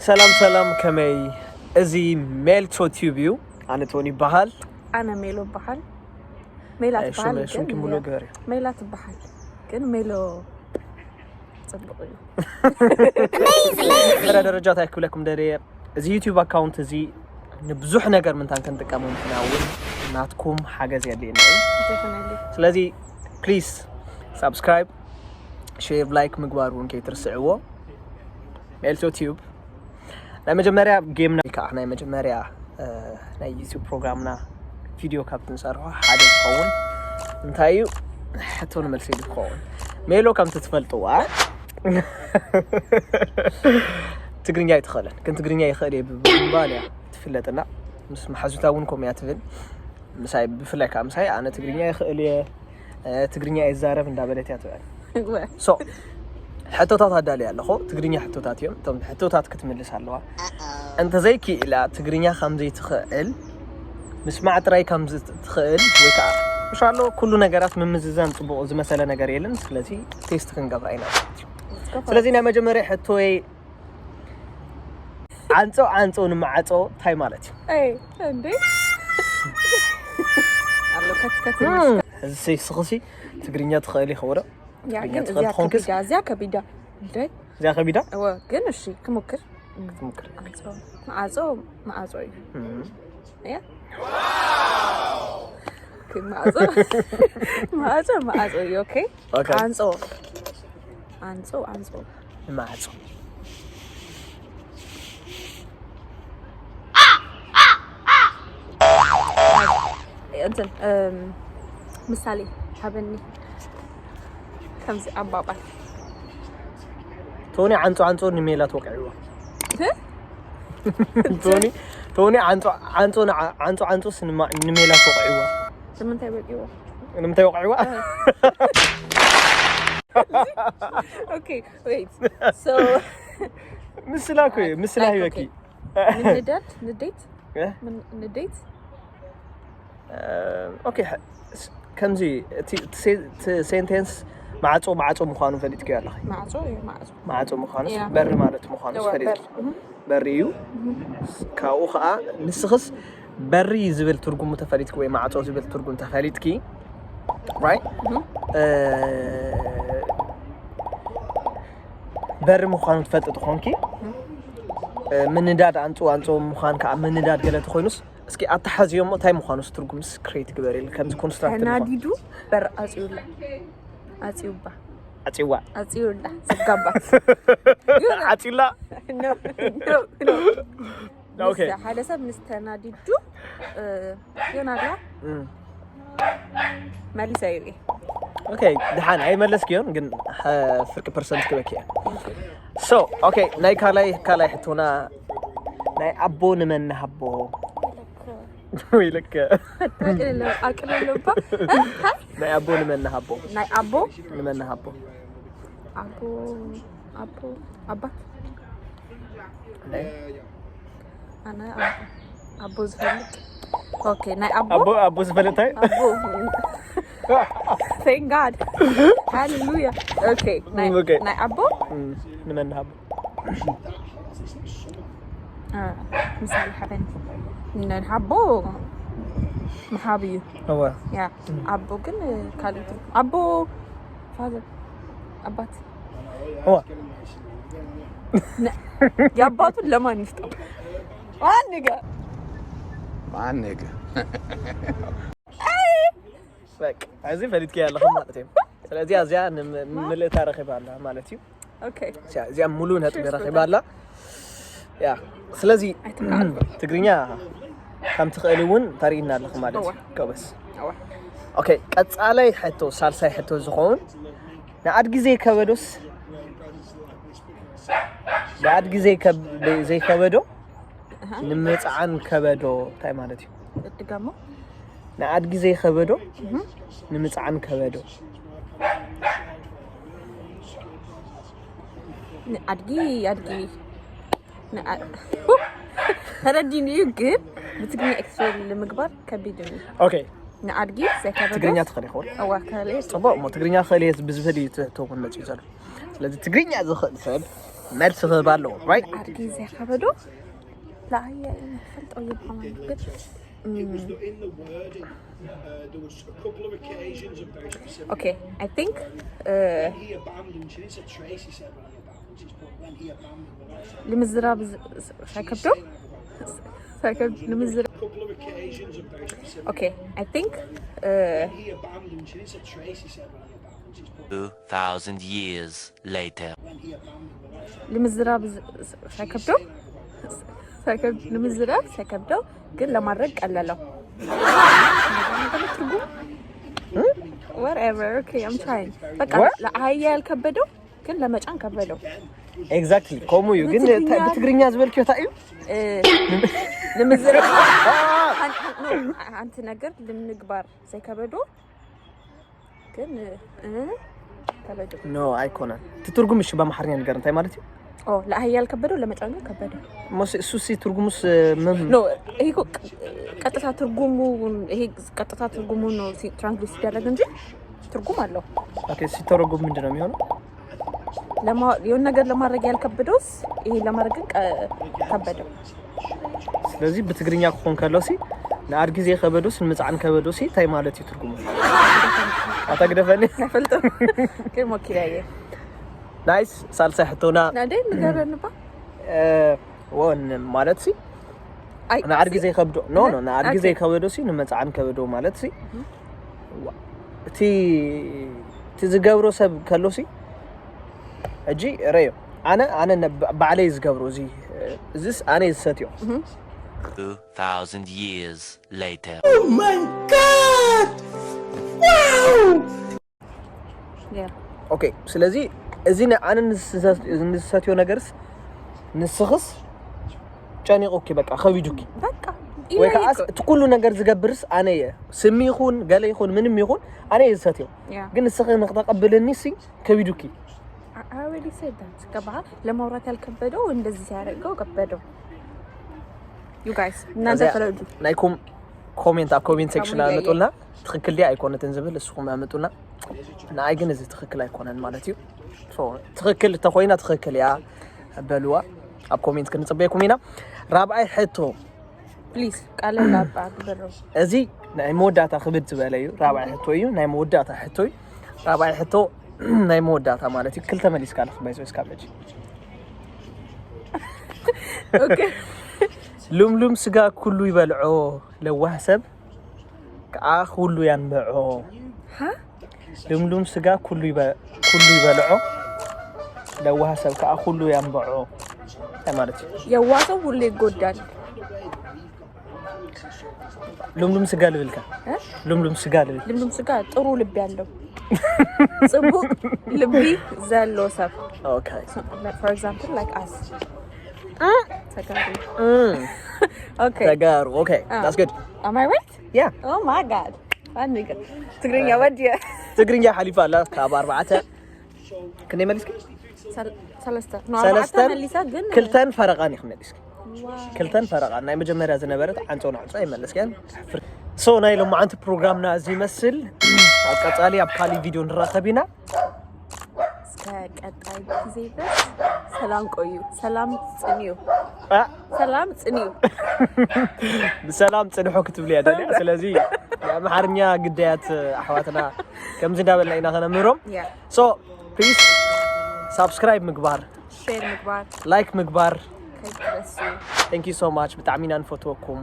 ሰላም ሰላም፣ ከመይ? እዚ ሜልቶ ቲዩብ እዩ። ኣነ ቶኒ ይበሃል። ኣነ ሜሎ ይበሃል። ሜላ ኣይ፣ ትበሃል ሽም- ሽምኪ ግን ሙሉ ያ- ግበሪ። ሜላ ትበሃል ግን ሜሎ ጽቡቕ እዩ። መጀመርያ ደረጃ እንታይ ክብለኩም ደልየ፣ እዚ ዩቲዩብ ኣካውንት እዚ ንብዙሕ ነገር ምንታን ክንጥቀሞ ምኽንያት እውን ናትኩም ሓገዝ የድልየና እዩ። Definitely። ስለዚ ፕሊዝ ሳብስክራይብ፣ ሼር፣ ላይክ ምግባር እውን ከይትርስዕዎ። ሜልቶ ቲዩብ ናይ መጀመርያ ጌምና ወይ ከዓ ናይ መጀመርያ እ፣ ናይ ዩቲዩብ ፕሮግራምና ቪድዮ ካብ ትንሰርሖ ሓደ ዝኸውን እንታይ እዩ? ሕቶ ንመልሲ ኢሉ ዝኸውን። ሜሎ ከምቲ ትፈልጥዋ ትግርኛ ኣይትኽእልን፣ ግን ትግርኛ ይኽእል እየ ብምባል እያ ትፍለጥና። ምስ መሓዙታ እውን ከምኡ እያ ትብል። ምሳይ፣ ብፍላይ ከዓ ምሳይ ኣነ ትግርኛ ይኽእል እየ፣ እ፣ ትግርኛ ይዛረብ እንዳበለት እያ ትብል። ወ- ሶ ሕቶታት ኣዳልየ ኣለኹ። ትግርኛ ሕቶታት እዮም። እቶም ሕቶታት ክትምልስ ኣለዋ። እንተዘይክኢላ ትግርኛ ከም ዘይትኽእል ምስማዕ ጥራይ ከም ዝትኽእል ወይ ከዓ ምሻሎ ኩሉ ነገራት ምምዝዛን ፅቡቕ ዝመሰለ ነገር የለን። ስለዚ ቴስት ክንገብራ ኢና ማለት እዩ። ስለዚ ናይ መጀመርያ ሕቶይ ዓንጾ ዓንጾ ንማዓጾ እንታይ ማለት እዩ? ኣይ እንዴ ኣሎ ከትከት እዚ ስኽሲ ትግርኛ ትኽእል ይኸውረ ያ ትግርኛ ግን ትኽእል እዚያ ትኾንክስ? ከቢዳ እዚያ ከቢዳ እንዴ እዚኣ ከቢዳ እወ ግን እሺ ክሞክር ክትሞክር። ዓንጾ ማዓጾ ማዓጾ እዩ እም። እያ ኦኬ፣ ማዓጾ ማዓጾ ማዓጾ እዩ። ኦኬ ኦኬ። ዓንጾ ዓንጾ ዓንጾ ንማዓጾ እንትን እም፣ ምሳሌ ሓበኒ ከምዚ ኣባባል ቶኒ ዓንጾ ዓንጾ ንሜላት ወቅዕዋ። ቶኒ ቶኒ ዓንጾ ዓንጾ ንዓ- ዓንጾ ዓንጾ ስንማ ንሜላት ወቅዕዋ። ንምንታይ ወቂዎ ንምንታይ ወቅዕዋ? ኦኬ ዌይት ሶ ምስላ እኮ እዩ፣ ምስላ like, ህይወኪ። okay። ምንዳድ ንዴት እ? ምን- ንዴት ኦኬ፣ ስ- ከምዚ እቲ ሴ- እቲ ሴንቴንስ ማዕጾ ማዕጾ ምዃኑ ፈሊጥኪ ኣለኺ። ማዕጾ እዩ ማዕጾ ማዕጾ ምዃኑ ያ። በሪ ማለት ምዃኑ እወ፣ ፈሊጥኪ። በሪ። በሪ እዩ። ካብኡ ከዓ ንስኽስ በሪ ዝብል ትርጉሙ ተፈሊጥኪ ወይ ማዕጾ ዝብል ትርጉም ተፈሊጥኪ፣ right? እም። እ፣ በሪ ምዃኑ ትፈልጢ ትኾንኪ፣ እ፣ ምንዳድ ኣንጹ ኣንጹ ምዃን ከዓ ምንዳድ ገለ ተኾይኑስ፣ እስኪ ኣተሓዝዮሞ እንታይ ምዃኑስ ትርጉምስ ክሬት ግበሪ ከምዚ ኮንስትራክት ተናዲዱ በር ኣጽዩላ ኣጽዩባ ኣጽዋ ኣጽዩላ ዘጋባት ዓጺላ ኖ ኖ ኖ ኦኬ። ሓደ ሰብ ምስ ተናዲዱ እ፣ ይሆናላ እም። መሊሰ ይርኢ ኦኬ፣ ድሓን ኣይመለስክዮን ግን ሓ- ፍርቂ ፐርሰንት ክበኪ እያ። ሶ ኦኬ፣ ናይ ካልኣይ ካልኣይ ሕቶና ናይ ኣቦ ንመን ንሃቦ? ወይ ልክ ኣቅልለባ ናይ ኣቦ ንመን ንሃቦ? ናይ ኣቦ ንመን ንሃቦ? ኣቦ ኣቦ ኣባት ናይ ኣነ ኣቦ- ኣቦ ዝፈልጥ ኦኬ ናይ ኣቦ ኣቦ ኣቦ ዝፈልጥ እንታይ? ኣቦ thank god ሃሌሉያ ኦኬ ናይ ኦኬ። ናይ ኣቦ እም፣ ንመን ንሃቦ? እ፣ ምሳሌ ሓበን ንሃቦ ምሃብ እዩ እወ። ያ ኣቦ ግን ካልእ ትርጉም ኣቦ ፋዘር ኣባት እወ። ነ- የአባቱን ለማን ይስጠው አንገ ማነገ በቃ፣ እዚ ፈሊጥኪ ያለኹ ማለት እዩ። ስለዚ እዚኣ ንምልእታ ረኺባ ኣላ ማለት እዩ። ኦኬ እዚኣ ሙሉ ነጥቢ ረኺባ ኣላ። ያ፣ ስለዚ ትግርኛ ከም ትኽእል እውን ተርእይና ኣለኹ ማለት እዩ። እወ። ጎበዝ። እወ። ኦኬ፣ ቀጻላይ ሕቶ፣ ሳልሳይ ሕቶ ዝኸውን ንኣድጊ ዘይከበዶስ ንኣድጊ ዘይከብ- ዘይከበዶ ንምጽዓን ከበዶ እንታይ ማለት እዩ? ድገሞ ንኣድጊ ዘይከበዶ ንምጽዓን ከበዶ። ንኣድጊ ኣድጊ ንኣ- ተረዲኑ እዩ ግን ብትግርኛ ኤክስፕሌን ንምግባር ከቢድ እዩ ኦኬ፣ ንኣድጊ ዘይከበዶ ትግርኛ ትኽእል ይኸውን። እዋ ከበዶ ጽቡቕ፣ እሞ ትግርኛ ክእል እየ ብዝብል እዩ ትህተውን መጽዩ ዘሎ። ስለዚ ትግርኛ ዝኽእል ሰብ መልሲ ክህብ ኣለዎ። Right? ኣድጊ ዘይከበዶ ለኣየ ይፈልጦ ይብሃማን ግን okay, I think ንምዝራብ ሳይከብዶ ሳይከብድ ንምዝራብ okay, I think Two thousand years later. ንምዝራብ ሳይከብዶ ሳይከብድ ንምዝራብ ሳይከብዶ ግን ለማድረግ ቀለለው ትርጉም whatever okay I'm trying በቃ ለአህያ ያልከበደው ግን ለመጫን ከበደው Exactly ከምኡ እዩ። ግን ብትግርኛ ዝበልክዮ እንታይ እዩ? ንምዝራብ ሓንቲ ነገር ንምግባር ዘይከበዶ ግን ከበዶ No ኣይኮነን። እቲ ትርጉም እሺ ብኣምሓርኛ ንገር እንታይ ማለት እዩ? ለአህያ ያልከበደው ለመጫን ግን ከበደው። እሱ ሲ ትርጉሙስ ምን no ይሄ እኮ ቀጥታ ትርጉሙ ይሄ ቀጥታ ትርጉሙ ነው translate ሲደረግ እንጂ ትርጉም አለው። Okay ሲተረጉም ምንድን ነው የሚሆነው? የሆነ ነገር ለማድረግ ያልከበደውስ ይሄ ለማድረግ ግን ከበደው። ስለዚህ ብትግርኛ ክኾን ከሎ ሲ ንኣድጊ ዘይከበዶስ ንምፅዓን ከበዶ ሲ እንታይ ማለት እዩ ትርጉሙ? ኣታ ግደፈኒ። ኣይፈልጥም ግን ሞኪረየ። Nice ሳልሳይ ሕቶና ናደይ ንገረንባ ወን ማለት ሲ ንኣድጊ ዘይከብዶ no no ንኣድጊ ዘይከበዶ ሲ ንመፅዓን ከበዶ ማለት ሲ እቲ እቲ ዝገብሮ ሰብ ከሎ ሲ ሕጂ ረዮ ኣነ ኣነ ባዕለይ ዝገብሮ እዚ እዚስ ኣነ ዝሰትዮ Two thousand years later. okay ስለዚ እዚ ኣነ ንዝሰትዮ ነገርስ ንስኽስ ጨኒቑኪ በቃ ከቢዱኪ በቃ ወይ ከዓ እቲ ኩሉ ነገር ዝገብርስ ኣነ እየ ስሚ ይኹን ገለ ይኹን ምንም ይኹን ኣነ እየ ዝሰትዮ ግን ንስኺ ንክተቐብልኒ ሲ ከቢዱኪ ገባህ ለማውራት ያልከበደው እንደዚህ ሲያደርገው ከበደው you guys እናንተ ፈረዱ ናይኩም comment ኣብ comment section ኣምጡልና ትኽክል ድያ ኣይኮነትን ዝብል እስኹም ኣምጡና ንኣይ ግን እዚ ትኽክል ኣይኮነን ማለት እዩ ትኽክል እንተኮይና ትኽክል እያ በልዋ ኣብ comment ክንፅበየኩም ኢና ራብኣይ ሕቶ please ቃለ ላባ ግበረው እዚ ናይ መወዳእታ ክብድ ዝበለ እዩ ራብኣይ ሕቶ እዩ ናይ መወዳእታ ሕቶ እዩ ራብኣይ ሕቶ ናይ መወዳእታ ማለት እዩ ክልተ መሊስካ ኣለክ ባይዘ እስካብ ሕጂ okay ሉምሉም ስጋ ኩሉ ይበልዖ ለዋህ ሰብ ከዓ ኩሉ ያንበዖ ልምሉም ስጋ ኩሉ ይበልዖ ለዋህ ሰብ ከዓ ኩሉ ያንበዖ ማለት እዩ የዋህ ሰው ሁሌ ይጎዳል ልምሉም ስጋ ልብልካ ልምሉም ስጋ ልብል ልምሉም ስጋ ጥሩ ልብ ያለው ጽቡቅ ልቢ ዘሎ ሰብ okay for example like us ተጋሩ okay that's good am I right yeah oh my god ትግርኛ ወዲየ ትግርኛ ሓሊፋ ኣላ ካብ ኣርባዕተ ክንደይ መሊስኪ ሰለስተ ሰለስተን ክልተን ፈረቓን ኢኹም መሊስኪ ክልተን ፈረቓን ናይ መጀመርያ ዝነበረት ዓንፆ ንዕፆ ኣይመለስክያን so ናይ ሎማዓንቲ ፕሮግራምና እዚ ይመስል ኣብ ቀፃሊ ኣብ ካሊእ ቪድዮ ንራኸብ ኢና እስከ ቀጣይ ጊዜ ድረስ ሰላም ቆዩ ሰላም ፅንዩ ሰላም ፅንዩ ብሰላም ፅንሑ ክትብል እያ ደልያ ስለዚ ናይ ኣምሓርኛ ግዳያት ኣሕዋትና ከምዚ እንዳበልና ኢና ከነምህሮም so please subscribe ምግባር share ምግባር like ምግባር ከይትረሱ thank you so much ብጣዕሚ ኢና ንፈትወኩም